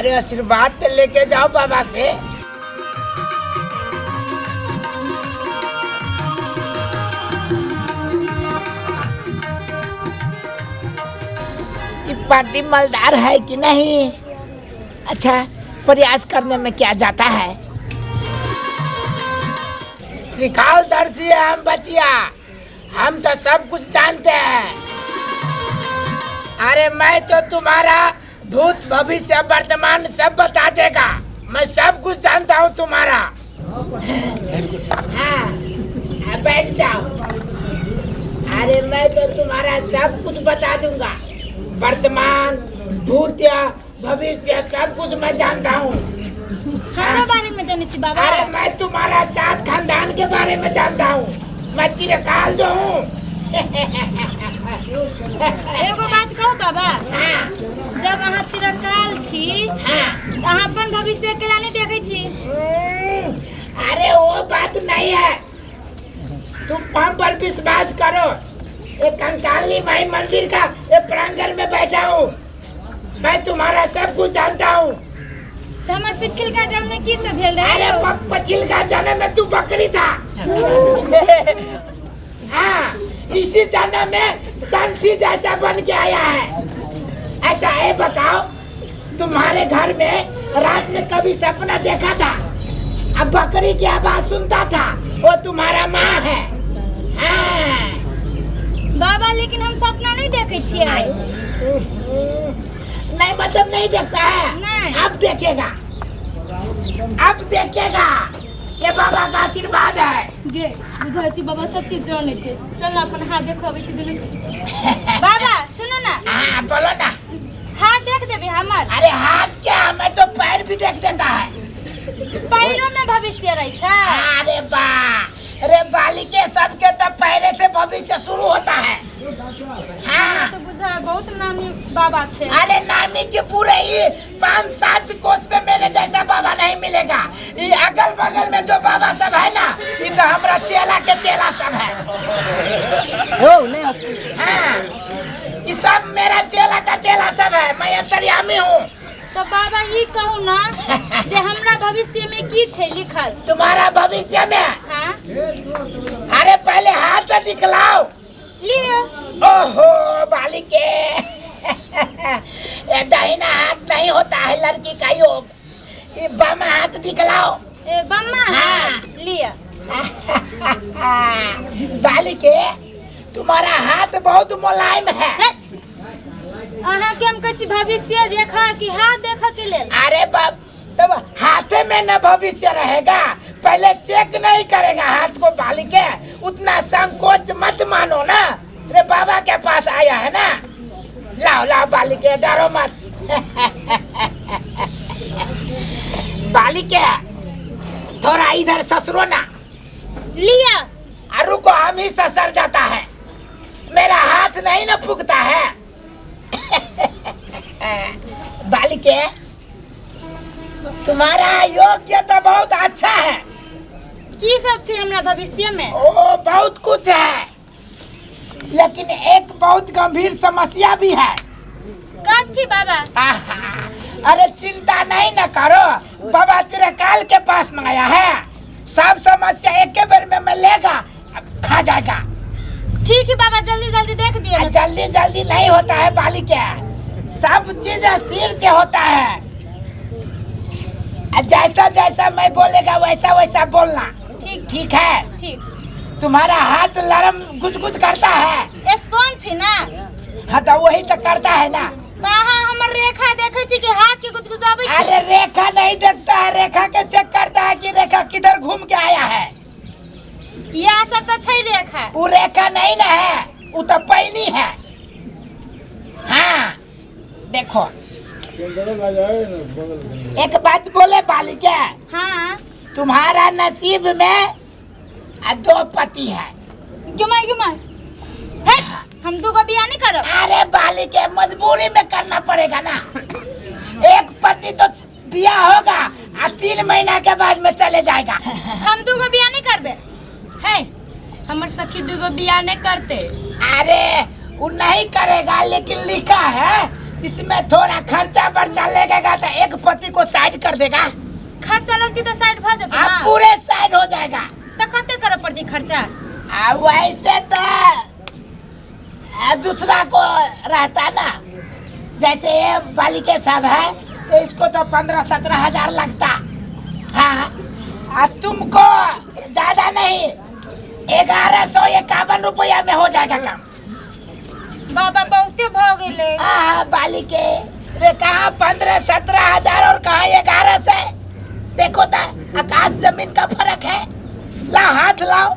अरे आशीर्वाद तो लेके जाओ बाबा से। ये पार्टी मालदार है कि नहीं? अच्छा, प्रयास करने में क्या जाता है। त्रिकालदर्शी है हम बचिया, हम तो सब कुछ जानते हैं। अरे मैं तो तुम्हारा भूत भविष्य वर्तमान सब बता देगा, मैं सब कुछ जानता हूँ तुम्हारा। हाँ हाँ, बैठ जाओ। अरे मैं तो तुम्हारा सब कुछ बता दूंगा, वर्तमान भूत या भविष्य सब कुछ मैं जानता हूँ। हमरो बारे में जानै छी बाबा? अरे मैं तुम्हारा सात खानदान के बारे में जानता हूँ, मैं चिरकाल जो हूँ। एगो बात कहू बाबा? हाँ। जब अहाँ तिरकाल छी हाँ। तऽ अहाँ अपन भविष्य केना नहि देखै छी? अरे वो बात नहीं है, तुम हम पर विश्वास करो। एक कंकाली माई मंदिर का एक प्रांगण में बैठा हूँ, मैं तुम्हारा सब कुछ जानता हूँ। तऽ हमर पिछिलका जन्म में की सब भेल रहे? अरे पछिलका जन्म में तू बकरी था। हाँ, इसी जन्म में संसी जैसा बन के आया है। ऐसा है बताओ, तुम्हारे घर में रात में कभी सपना देखा था, अब बकरी की आवाज सुनता था, वो तुम्हारा माँ है। हाँ। बाबा लेकिन हम सपना नहीं देखे छियै। नहीं मतलब नहीं देखता है? नहीं। अब देखेगा, अब देखेगा, ये बाबा का आशीर्वाद है। गे बुझाइ छी बाबा सब चीज जानै छै। चल ना अपन हाथ देखबै छी दुनू के। बाबा सुनू ना। हाँ बोलो ना। हाथ देख देबै हमर? अरे हाथ क्या, मैं तो पैर भी देख देता है। पैरो में भविष्य रहै छै? अरे बा, अरे बालिके सबके तो पहले से भविष्य शुरू होता है। हाँ। तो बुझा बहुत नामी बाबा छे। अरे नामी के पूरे ही 5-7 कोस में मेरे जैसा बाबा नहीं मिलेगा। ये अगल बगल में जो बाबा सब है ना, ये तो हमारा चेला के चेला सब है। हाँ, ये सब मेरा चेला का चेला सब है, मैं अंतर्यामी हूँ। तो बाबा ई कहू ना जे हमरा भविष्य में की छै लिखल? तुम्हारा भविष्य में? हाँ। अरे पहले हाथ से दिखलाओ। लियो। ओहो बालिके, ये दाहिना हाथ नहीं होता है लड़की का योग, ये बामा हाथ दिखलाओ। ए बामा हाँ। हाथ लिया। बालिके तुम्हारा हाथ बहुत मुलायम है। अहाँ के हम कहै छी भविष्य देखा कि हाथ देखऽ के लेल? अरे बाप, तब हाथे में न भविष्य रहेगा, पहले चेक नहीं करेगा हाथ को बालिके, उतना संकोच मत मानो ना। अरे बाबा के पास आया है ना, लाओ लाओ बालिके, डरो मत। बालिके थोड़ा इधर ससुरो ना। लिया। और रुको, हम ही ससर जाता है, मेरा हाथ नहीं ना फूकता है। बालिके तुम्हारा योग्य तो बहुत अच्छा है। की सब छै हमरा भविष्य में? ओ बहुत कुछ है, लेकिन एक बहुत गंभीर समस्या भी है। कथी बाबा? आहा, अरे चिंता नहीं ना करो, बाबा तेरे काल के पास में आया है, सब समस्या एक के बार में मैं लेगा, खा जाएगा। ठीक है बाबा, जल्दी जल्दी देख दिए ना। जल्दी जल्दी नहीं होता है बालिका, सब चीज स्थिर से होता है। जैसा जैसा मैं बोलेगा वैसा वैसा बोलना। ठीक। ठीक है? ठीक। तुम्हारा हाथ लरम गुज-गुज करता है। स्पॉन्ज है ना? हाँ तो वही तो करता है ना। तो अहाँ हमर रेखा देखै छी कि हाथ के गुजगुजाबै छी? अरे रेखा नहीं देखता है, रेखा के चेक करता है कि रेखा किधर घूम के आया है। यह सब तो छै रेखा। वो रेखा नहीं ना है, वो तो पैनी है। हाँ देखो, एक बात बोले बालिका। हाँ। तुम्हारा नसीब में दो पति है। घुमाई घुमाई। हे, हम दो गो बियाह नहीं करब। अरे बालिके मजबूरी में करना पड़ेगा ना। एक पति तो बियाह होगा आ 3 महीना के बाद में चले जाएगा। हम दो गो बियाह नहीं करबे। हे, हमर सखी दो गो बियाह नहीं करते। अरे वो नहीं करेगा, लेकिन लिखा है इसमें थोड़ा खर्चा बर्चा लगेगा तो एक पति को साइड कर देगा। खर्चा लगती तऽ साइड भऽ जेतै आप ना। पूरे साइड हो जाएगा। तऽ कते करऽ पड़तै खर्चा? आ वैसे तो दूसरा को रहता ना, जैसे ये बालिके सब है तो इसको तो 15-17 हजार लगता। हाँ, आ तुमको ज्यादा नहीं, 1151 रुपया में हो जाएगा काम। बाबा, बहुते भऽ गेलै। हाँ बालिके रे, कहाँ 15-17 हजार और कहाँ 1100। देखो तो, आकाश जमीन का फर्क है। ला हाथ लाओ,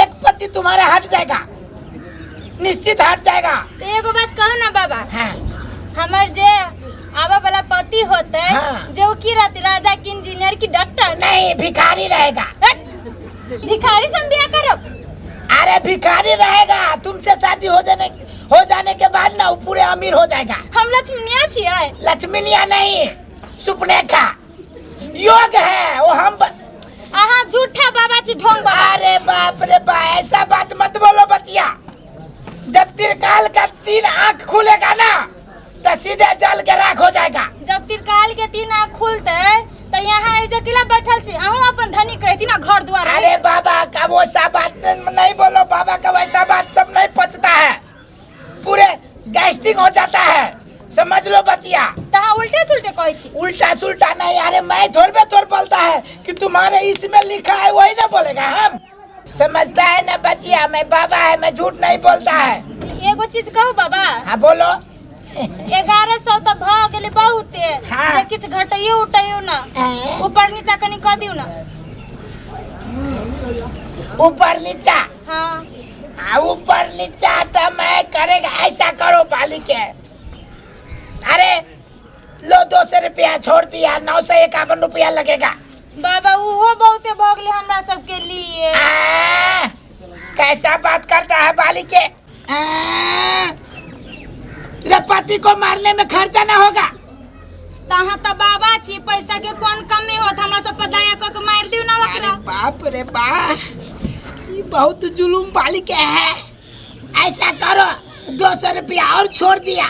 एक पति तुम्हारा हट जाएगा, निश्चित हट जाएगा। तऽ एगो बात कहू ना बाबा। हाँ। हमर जे आबऽ वाला पति होतै, जे ओ की रहतै, राजा की इंजीनियर की डॉक्टर? नहीं, भिखारी रहेगा। हट! भिखारी से हम बियाह करब? अरे, भिखारी रहेगा। तुमसे शादी हो जाने के बाद ना वो पूरे अमीर हो जाएगा। हम लक्ष्मीनिया छियै? लक्ष्मीनिया नहीं, सुपनेखा योग है वो हम अहाँ झूठा बाबा छी, ढोंग बाबा। अरे बाप रे बा, ऐसा बात मत बोलो बचिया। जब त्रिकाल का तीन आंख खुलेगा ना तो सीधे जल के राख हो जाएगा। जब त्रिकाल के तीन आँख खुलतै तऽ यहाँ एहि अकेला बैठल छी, अहूँ अपन धनिक रहती ना घर द्वार। अरे बाबा का वो सा बात नहीं बोलो। बाबा का वैसा बात सब नहीं पचता है, पूरे गैस्ट्रिक हो जाता है, समझ लो बचिया। तऽ अहाँ उल्टे सुलटे कहै छी। उल्टा सुल्टा नहीं। अरे, मैं थोड़े थोड़ बोलता है कि तुम्हारे इसमें लिखा है वही ना बोलेगा हम। समझता है ना बचिया, मैं बाबा है, मैं झूठ नहीं बोलता है। एगो चीज कहू बाबा? हाँ, बोलो। 1100 तऽ भऽ गेलै बहुते। जे किछु घटैयो उटैयो ना, ऊपर नीचा कनि कऽ दियौ ना। ऊपर नीचा? हाँ। आ ऊपर नीचा तो मैं करेगा। ऐसा करो बालिके, अरे लो, 200 रुपया छोड़ दिया, 951 रुपया लगेगा। बाबा, उहो बहुते भऽ गेलै हमरा सबके लिए। आ, कैसा बात करता है बालिके। आ, रे पति को मारने में खर्चा ना होगा? तऽ अहाँ तऽ बाबा छी, पैसा के कोन कमी होत? हमरा सब पर दया कऽ के मारि दियौ ना अरे ओकरा। बाप रे बाप, ये बहुत जुलूम बालिके है। ऐसा करो, 200 रुपया और छोड़ दिया।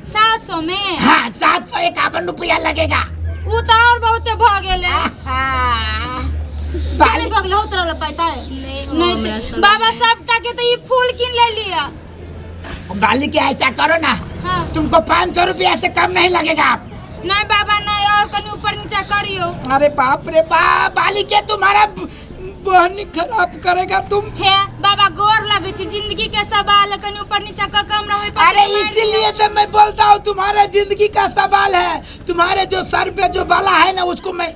700 में? हाँ, 751 रुपया लगेगा। उ तऽ और बहुते भऽ गेलै। आहा, के बाली भऽ गेलै? होत रहल पैता नहि हो नहि हमरा छै। सब। बाबा, सबटा के तऽ ई फूल कीन लेलियै। बालिके, ऐसा करो ना, तुमको 500 रुपया से कम नहीं लगेगा आप। नहीं बाबा, नहीं, और कनी ऊपर नीचा करियो। अरे बाप रे बाप, बालिके, तुम्हारा बहन खराब करेगा तुम। हे बाबा, गोर लगे छी, जिंदगी के सवाल है, कनी ऊपर नीचा कऽ के हमरा ओहि पर अरे, इसीलिए तो मैं बोलता हूँ, तुम्हारा जिंदगी का सवाल है। तुम्हारे जो सर पे जो बला है ना, उसको मैं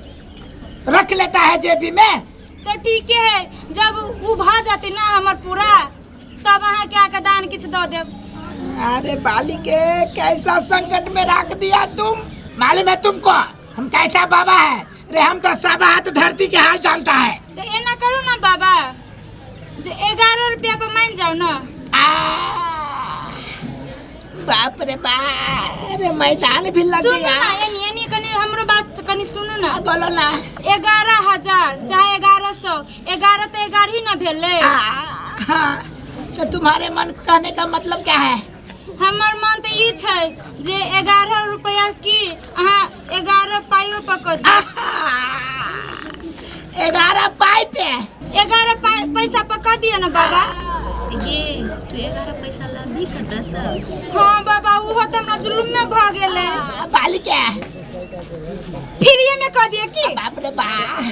रख लेता है जेबी में। तो ठीक है, जब उ भऽ जेतै ना हमर पूरा, तब अहाँके आके दान किछु दऽ देब। अरे बालिके, कैसा संकट में रख दिया तुम। मालूम है तुमको हम कैसा बाबा है? रे, हम तो सब हाथ धरती के हाल जानता है। तऽ एना करू ना बाबा, जे 11 रुपया पर मानि जाउ ना। आ, बाप रे बाप, अरे मैदान भी लग सुनू गया। ना, एनी एनी कनी हमरो बात कनी सुनू ना। बोलो ना। 11,000 चाहे 1100, 11 तऽ 11 ही ना भेलै। हाँ, तो तुम्हारे मन कहने का मतलब क्या है? हमर मन तऽ ई छै जे 11 रुपया की, अहाँ 11 पाइयो पर कऽ दियौ। 11 पाई पे? 11 पाइ पैसा पर कऽ दियौ ने बाबा। ये तू 11 पैसा लाबी कतऽसँ? हाँ बाबा, उहो तऽ हमरा जुलुमे भऽ गेलै। बालिके। फ्रीए में कऽ दिअ की? बाप रे बाप,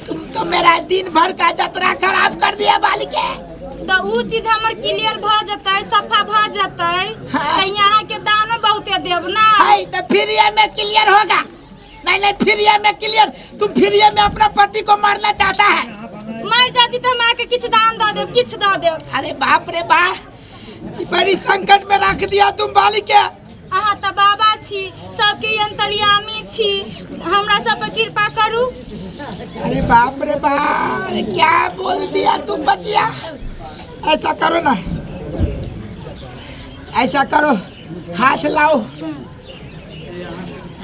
तुम तो मेरा दिन भर का जतरा खराब कर दिया बालिके। तऽ उ चीज हमर क्लियर भऽ जेतै, सफा भऽ जेतै, तऽ यहाँ के दानो बहुते देब ना। है तो फ्री में क्लियर होगा? नहीं नहीं, फ्री में क्लियर? तुम फ्री में अपना पति को मारना चाहता है? मरि जाती तऽ हम आके किछु दान दऽ देब, किछु दऽ देब। अरे बाप रे बाप, बड़ी संकट में रख दिया तुम बालिके। अहाँ तऽ बाबा छी, सबके अंतर्यामी छी, हमरा सब पर कृपा करू। अरे बाप रे बाप, अरे क्या बोल दिया तुम बचिया। ऐसा करो ना, ऐसा करो, हाथ लाओ।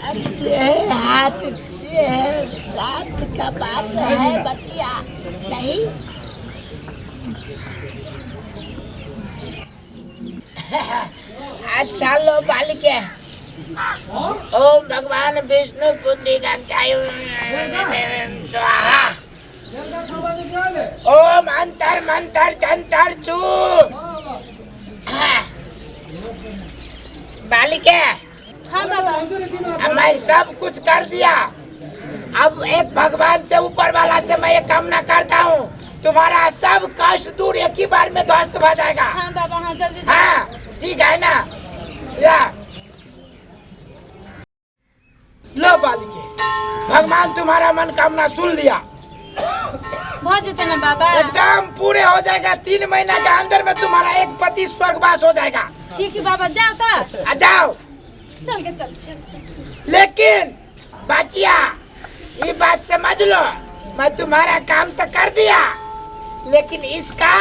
अच्छे हाथ से साथ का बात है बचिया, नहीं। अच्छा लो बालिके। ओम भगवान विष्णु बुद्धि का स्वाहा। ओम अंतर मंतर जंतर चू। हाँ। बालिके, हाँ बाबा। अब मैं सब कुछ कर दिया। अब एक भगवान से, ऊपर वाला से मैं ये कामना करता हूँ, तुम्हारा सब कष्ट दूर एक ही बार में ध्वस्त हो जाएगा। हाँ बाबा, हाँ, जल्दी। हाँ, ठीक है ना? या लो बालिके, भगवान तुम्हारा मनोकामना सुन लिया। भऽ जेतै ने बाबा? एकदम पूरे हो जाएगा। 3 महीना के अंदर में तुम्हारा एक पति स्वर्गवास हो जाएगा। ठीक है बाबा, जाओ तो। आ जाओ। चल के चल चल चल। लेकिन बचिया, ये बात समझ लो, मैं तुम्हारा काम तो कर दिया, लेकिन इसका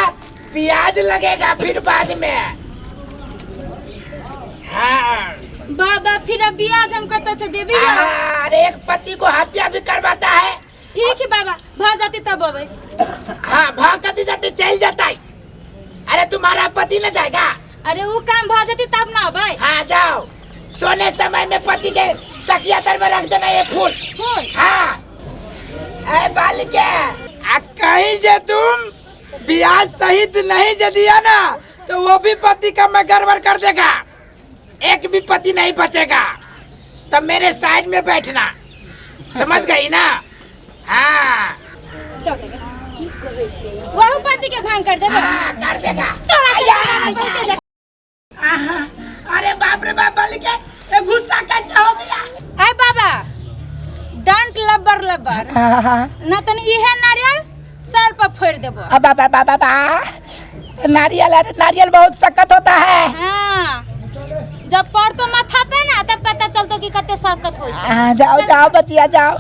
प्याज लगेगा फिर बाद में। हाँ। बाबा, फिर अब ब्याज हम कतऽ से देबी? अरे, एक पति को हत्या भी करवाता है। ठीक है बाबा, भऽ जाते तब अबै। हाँ, भाग कति जाते, चल जाता है। अरे, तुम्हारा पति न जाएगा। अरे, वो काम भऽ जेतै तब ना अबै। हाँ, जाओ। सोने समय में पति के तकिया तर में रख देना ये फूल। फूल? हाँ। ए बालिके, आ कहीं जे तुम ब्याज सहित नहीं जे दिया ना, तो वो भी पति का मैं गड़बड़ कर देगा, एक भी पति नहीं बचेगा। तब मेरे साइड में बैठना, समझ गई ना? हाँ। चल देबै। की कहै छै? वहु पति के भांग कर देबै। हाँ, कर देगा। तोरा के आया, बहुते देख। आहा, अरे बाप रे बाप, बालिके, ये गुस्सा कैसे हो गया? आय बाबा, don't लब्बर लब्बर न तनी इहे नारियल सर पर फोड़ देबो। अब बाबा बाबा बा, नारियल, अरे नारियल बहुत सख्त होता है। हाँ, जब पड़तो माथा पे ना, तब पता चलतो कि कते सख्त होइ छै। हाँ, जाओ जाओ बचिया, जाओ।